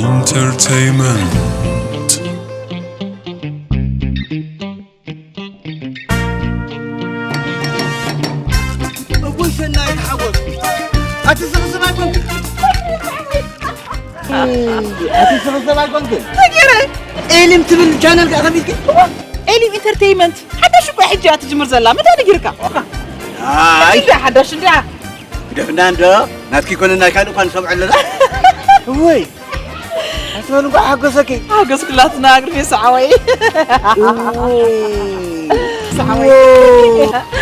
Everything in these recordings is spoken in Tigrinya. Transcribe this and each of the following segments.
Entertainment. እቡይ ሰናይ ተሓጎስ ኣቲ ስኽስብ ኣይኮንክን ኣቲ ስኽስብ ኣይኮንክን ተገረ ኤሊም ትብል ቻነል ከኣ ከሚትኪ ኤሊም ኢንተርቴይመንት ሓዳሽ እኮ ሕጂ እያ ትጅምር ዘላ። መታ ነጊርካ? ኣይ እንዳ ሓዳሽ እንዳ ግደፍና እንዶ ናትኪ ኮነ ናይ ካልእ እኳ ንሰምዖ ኣለና ወይ ኣትበል እንኳ ሓጎሰኪ ሓጎስክላትና ግርሜ ሰዓወይ።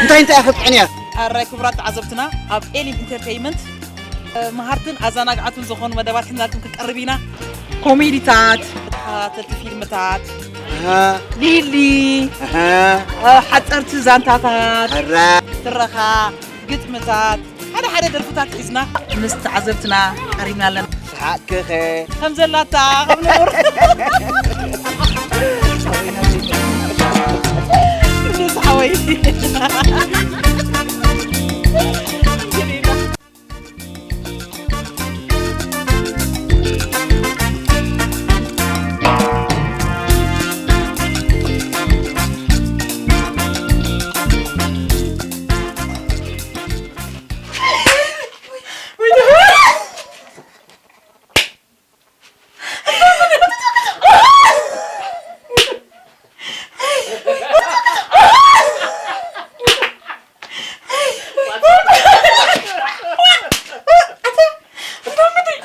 እንታይ እንታይ ክትጥዕን እያ ኣራይ ክቡራት ተዓዘብትና ኣብ ኤሊም ኢንተርቴይመንት መሃርትን ኣዘናግዓትን ዝኾኑ መደባት ሒዝናልኩም ክንቀርብ ኢና። ኮሜዲታት፣ ተኸታተልቲ ፊልምታት፣ ሊሊ፣ ሓፀርቲ ዛንታታት፣ ትረኻ፣ ግጥምታት፣ ሓደ ሓደ ደርፍታት ሒዝና ምስ ተዓዘብትና ቀሪብና ኣለና። ሰሓቅኸ ከም ዘላታ ከም ንቡር ንስ ሓወይ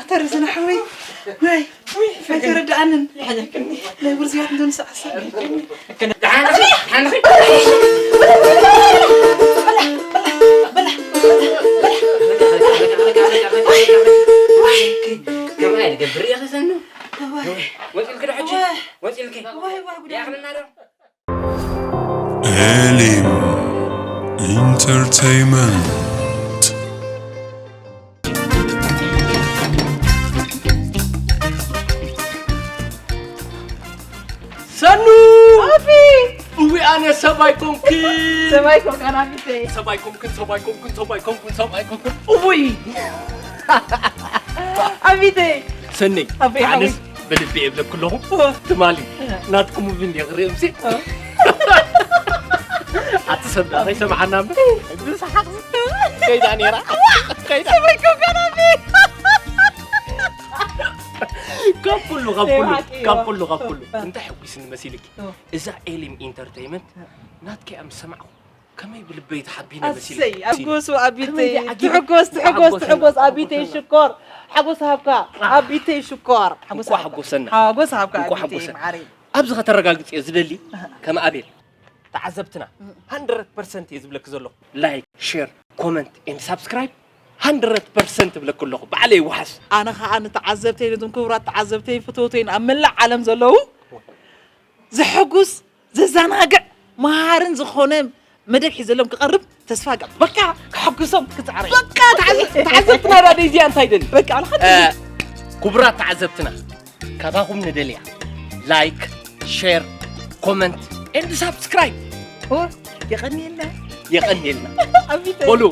ኣታ ርዝና ሓወይ ናይ ኣይተረድኣንን ናይ ውርዝያት እንዶ ንስዕ ሓሳብ ከምኣ ይገብር እየ ክሰኑ ወፂልክ ዶ ሕጂ ወፂልክ ዋይ ዋይ ጉዳይ ያኽልና ዶ Elim Entertainment. ሰኑ እዊ ኣነ ሰብኣይ ኮንክን ሰብኣይ ኮንክን ኣቢተይ ሰብኣይ ኮንክን ሰብኣይ ኮንክን ሰብኣይ ኮንክን ሰብኣይ ኮንክን እውይ ኣቢተይ ሰነይ ኣበይ ኣነስ ሓወይ? ብልቢ እብለኩ ኣለኹ ትማሊ ናትኩም እውን የቕርብ ሲ ኣቲ ሰብ ዳ ከይሰምዓና እምበር ብሰሓቕ ከይዳ ነይራ ከይዳ ሰብኣይ ኮንክን ኣቢ ካብ ኩሉ ካብ ኩሉ ናይ ብሓቂ ካብ እዋ። ኩሉ ካብ ኩሉ እንታይ ሕጒስኒ መሲልኪ እዋ። እዛ ኤሊም ኢንተርቴይመንት ናትኪ እያ ምስ ሰማዕኹ ከመይ ብልበይ ተሓቢነ መሲልኪ ኣሰይ ኣጎሱ ኣቢተይ ከመይ ዓጊበ? ትሕጎስ ትሕጎስ ይሓጎሰና። ትሕጎስ ኣቢተይ ይሓጎሰና። ሽኮር ሓጎስ ሃብካ ኣቢተይ ሽኮር ሓጎስ እንኳ ሃብካ። ሓጎሰና። ሓጎስ ሃብካ እንኳ ኣቢተይ ሓጎሰና። ማዓረይ ኣብዚ ከተረጋግፅዮ ዝደሊ ከም ኣቤል ተዓዘብትና ሃንድረድ ፐርሰንት እየ ዝብለኪ ዘለኹ ላይክ ሼር ኮመንት ኤንድ ሳብስክራይብ ሃንድረድ ፐርሰንት እብለኪ ኣለኹ ባዕለይ ይወሓስ ኣነ ከዓ ንተዓዘብተይ ነዞም ክቡራት ተዓዘብተይ ፍትወተይን ኣብ መላእ ዓለም ዘለዉ ዘሐጉስ ዘዘናግዕ መሃርን ዝኾነ መደብ ሒዘሎም ክቐርብ ተስፋ ገብ በቃ ክሐጉሶም ክፅዓረ በቃ ተዓዘብትና ዳ ደይዚያ እንታይ ደሊ በቃ ክቡራት ተዓዘብትና ካባኹም ንደልያ ላይክ ሼር ኮመንት ኤንድ ሳብስክራይብ የቐንየልና የቐንየልና በሉ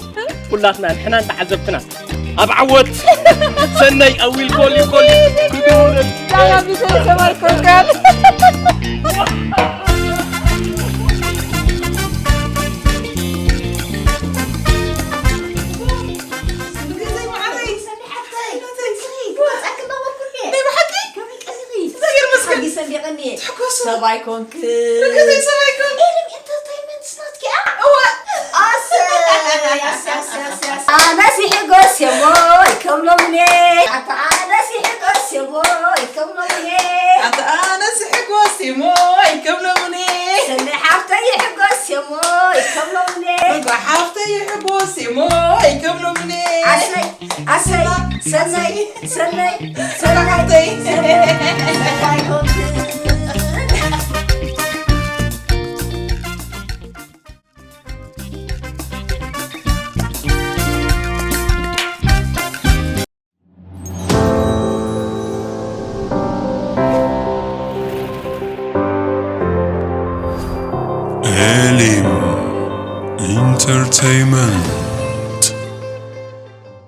ኩላትና ንሕናን ተዓዘብትና ኣብ ዓወት ሰነይ ኣዊል ጎል እዩ ጎል እዩ ክግቡለል ሰማይ ኮንካል ሰብኣይ ኮንክ ሰብኣይ ኮንክ ኤልም ኢንተርቴይንመንት ስናትኪ እዋ ኣሰይ ኣሰይ ኣሰይ ኣሰይ ኣነስ ይሕጎስ የሞይ ከም ሎምኔ ኣታ ኣነስ ይሕጎስ የሞይ ከም ሎምኔ ኣታ ኣነስ ይሕጎስ የሞይ ከም ሎምኔ ሰነ ሓፍተይ ይሕጎስ የሞይ ከም ሎምኔ ሓፍተይ ይሕጎስ የሞይ ከም ሎምኔ ኣሰይ ኣሰይ ሰናይ ሰናይ ሰናይ ሰናይ Elim Entertainment.